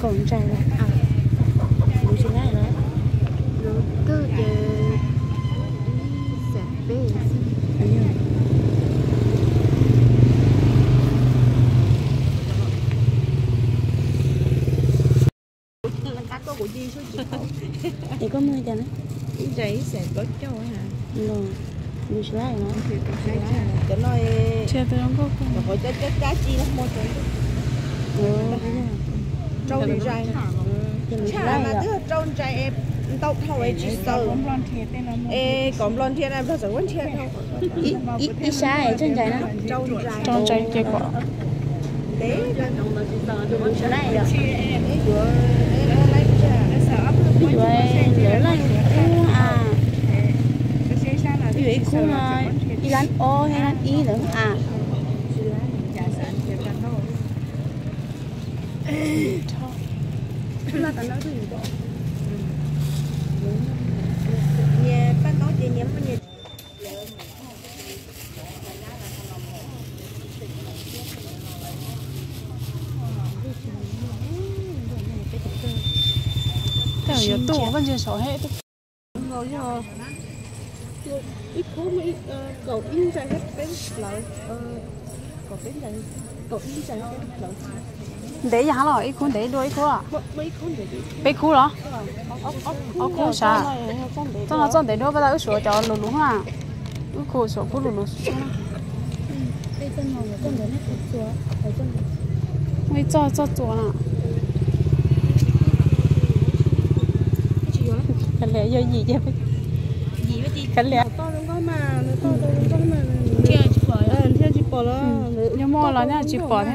Kaum ntsais los, lub twg ces ib xees peb xwb. Es koj muag li cas na? Ib ntsais ib xees plaub caug. Los, lub sib laij no. Cov no, cov qhov cab cab cab ci no hmo rau. Rau ntsais. Tshaj mas twb rau ntsais es ntau dhau es tsis xaws. Es kom nplog nrhiav na, nplog txawm muab nrhiav dhau. Ib sab es tsawg ntsais na? Rau ntsais. Rau ntsais ces kom. Wb yuav lawv laj ib khub a, wb yuav ib khub no ib lab ob, ib lab ib ntawd a. Nyias paj ntaub ces nyias muaj nyias. Tej zaum yuav tuaj ua koj ntsia saum he. Yog ib khub, kaum ib ntsais thiab peb plawv, kaum ib ntsais thiab peb plawv. Ntev yam los ib khub ntev dua ib khub los? Peb khub los? Ob khub sav. Txoj no txoj ntev dua, pab tas wb suav cov lus lus na. Wb khu suav khub lus lus xwb na. Muaj ib txoj txoj txuas na. Kav liam yog yim ces, kav liam. Nyob muaj los nyob tsis pom thiab.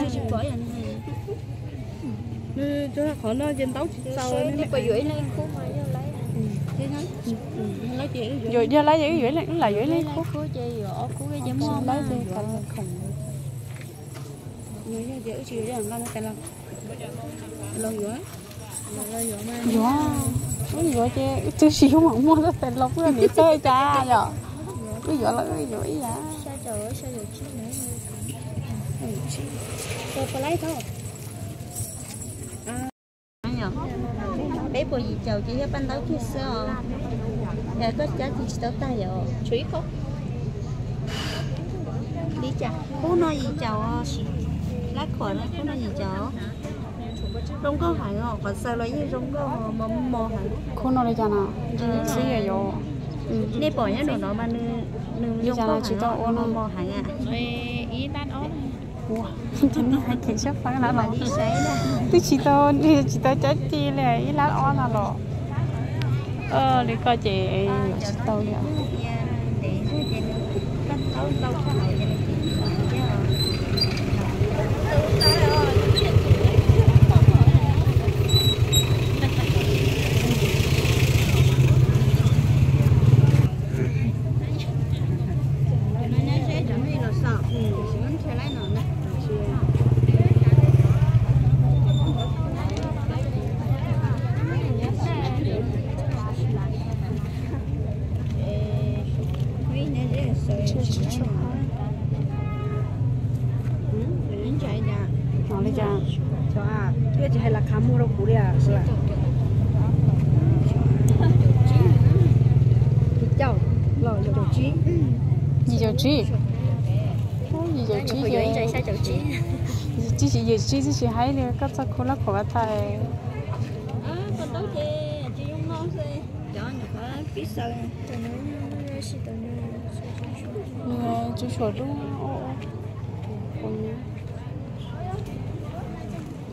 Qhov no ces ntaub tsis txaus. Yog lawv ces wb yuav, wb lam yuav ib leeg khub. Yuav, wb yuav ces wb twb tsis yuav mam muaj tab tais los pub niam txawj cas yom. Wb yuav los wb yuav ib yam. Peb puas yim caum ces yog paj ntaub kiag xwb os. Koj cab tsis tau tag yom, tshuav ib khub. Li cas khub no yim caum, lab khuam no khub no yim caum. Zoo nkauj heev os, qhov xaws los yeej zoo nkauj mos mos heev. Khub no li cas no? Xwb yog yuav. Nej pom nyob nraum no mas nws zoo nkauj heev, mos mos heev. Ua, ces nej hais kev siab fab na los. Twb tsis tau, tsis tau cab ci li ib lab ob no los. Li koj ces yuav tsis tau li os. No li cas? Thiaj tsis hais las khav muag rau kuv li. Yim caum los yim caum tsib. Yim caum tsib. Yim caum tsib, yim caum tsib twb tsis haib li koj txoj khub lab khuam vaj thaij. Nws tsuas suam dub.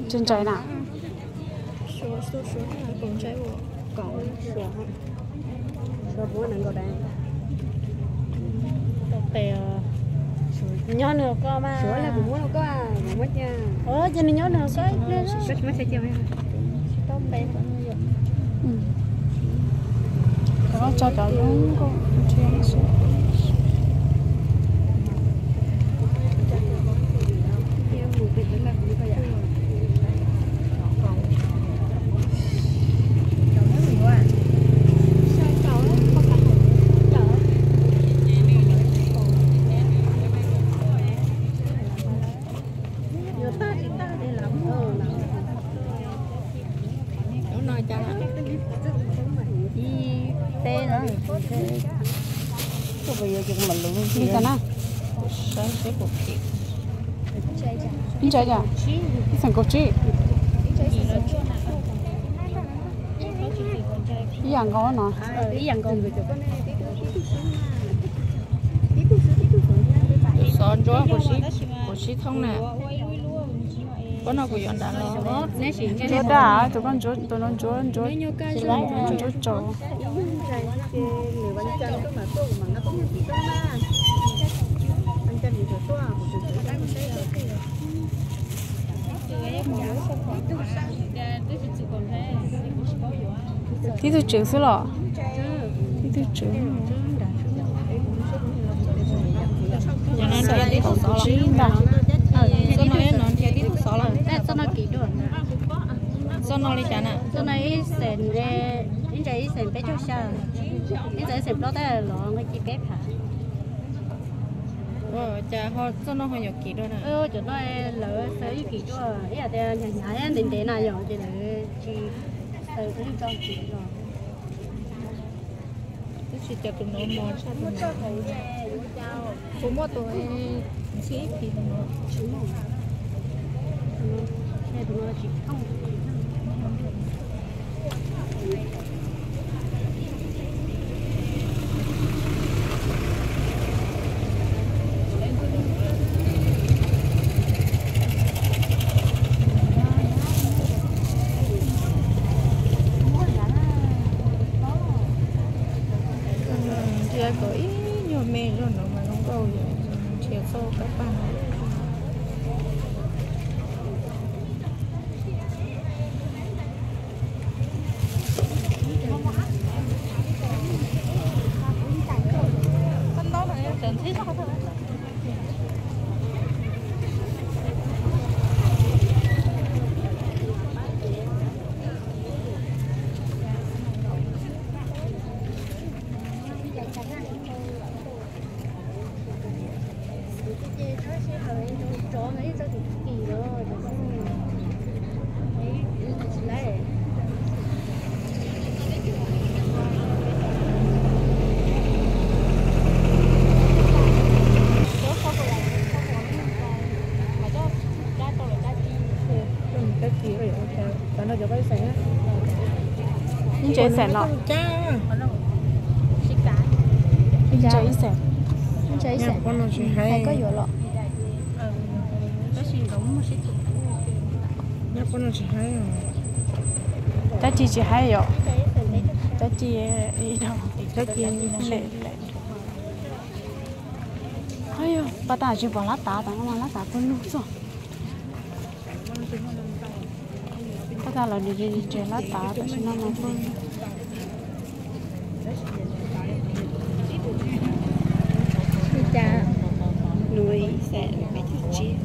Ntshai ntshai na. Nws nyob nws koj mas. Ces nws nyob nws koj. Tso cov zoo nkauj nrhiav xwb. Li cas na? Ib ntsa cas? Ib xeem kaum tsib. Ib yam nkaus no. Tus xov ntsuab kaum tsib thoob na. Koj no kuv yuav nrad los. Ntsuab daj, tus koj ntsuab, tus no ntsuab, ntsuab, ntsuab tsaus. Tib tug tswv xwb los? Tib tug tswv. Tib ntag. Txoj no li cas na? Txoj no ib xeem, ib ntsa ib xeem peb caug xya, ib ntsa ib xeem plaub tab los nqi ci peb phav. Cas ho txoj no ho yuav kim dua na? Cov no lawv xaws ib kim dua, ib yam tias hnyav hnyav ntev ntev na yom, ces lawv tsis xaws lub tso kim los. Tab sis cov tus no mos tshaj tus no. Kuv muaj tus ntsib ib phim tus no. Ntsia kom ib nyuag me zog no mas zoo nkauj, nrhiav txoj kab paj no. Ib ntsa ib xeem los? Ib ntsa ib xeem. Ib ntsa ib xeem. Koj yuav los? Dab tsi tsis haib yom? Dab tsi? Lem lem. Pab tas tsis pom lab tav, tam no mas lab tav pawg lug xwb. Pab tas los nws tseem lab tav, tam sim no mas pawg lug. Li cas? Nuv ib xeem peb caug tsib.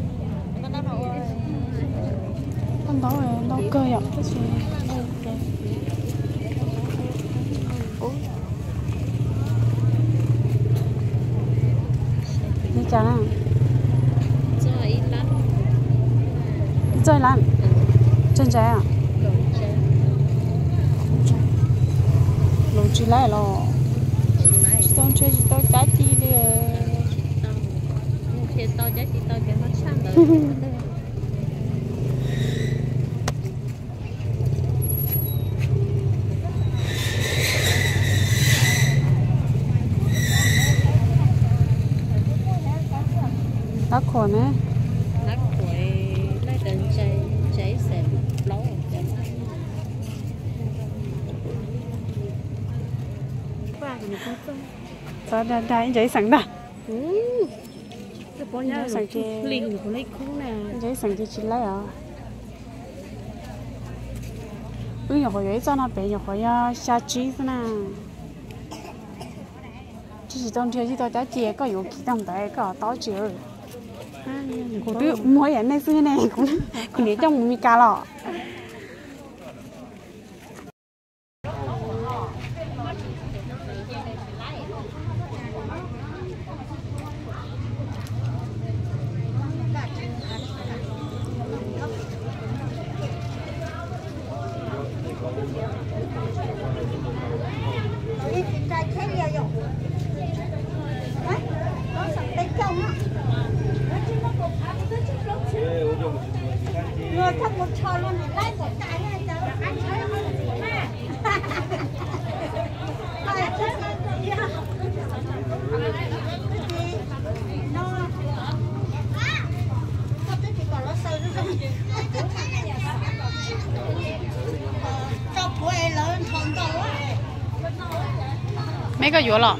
Koj ntau ntau kawg yom, tab sis li cas na? Txoj lab, txoj ntsa, los tsis laib los? Tsis tau nrhiav tsis tau cab ci li. Lab khuam ne. Txog dag dag ib ntsa ib xeem ntag. Ib ntsa ib xeem ces, ib ntsa ib xeem ces tsis laib os. Wb nyuam qhuav yuav ib txoj no pem nyuam qhuav yog xya tsib xwb na. Tsis, tsis tau nrhiav tsis tau cab ci, koj yuav kiv tag ntawd koj tob tsis. Kuv twb muag ib yam nej xwb ne, kuv niam coj mus Mes Kas los. Koj yuav los?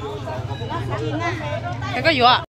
Koj yuav?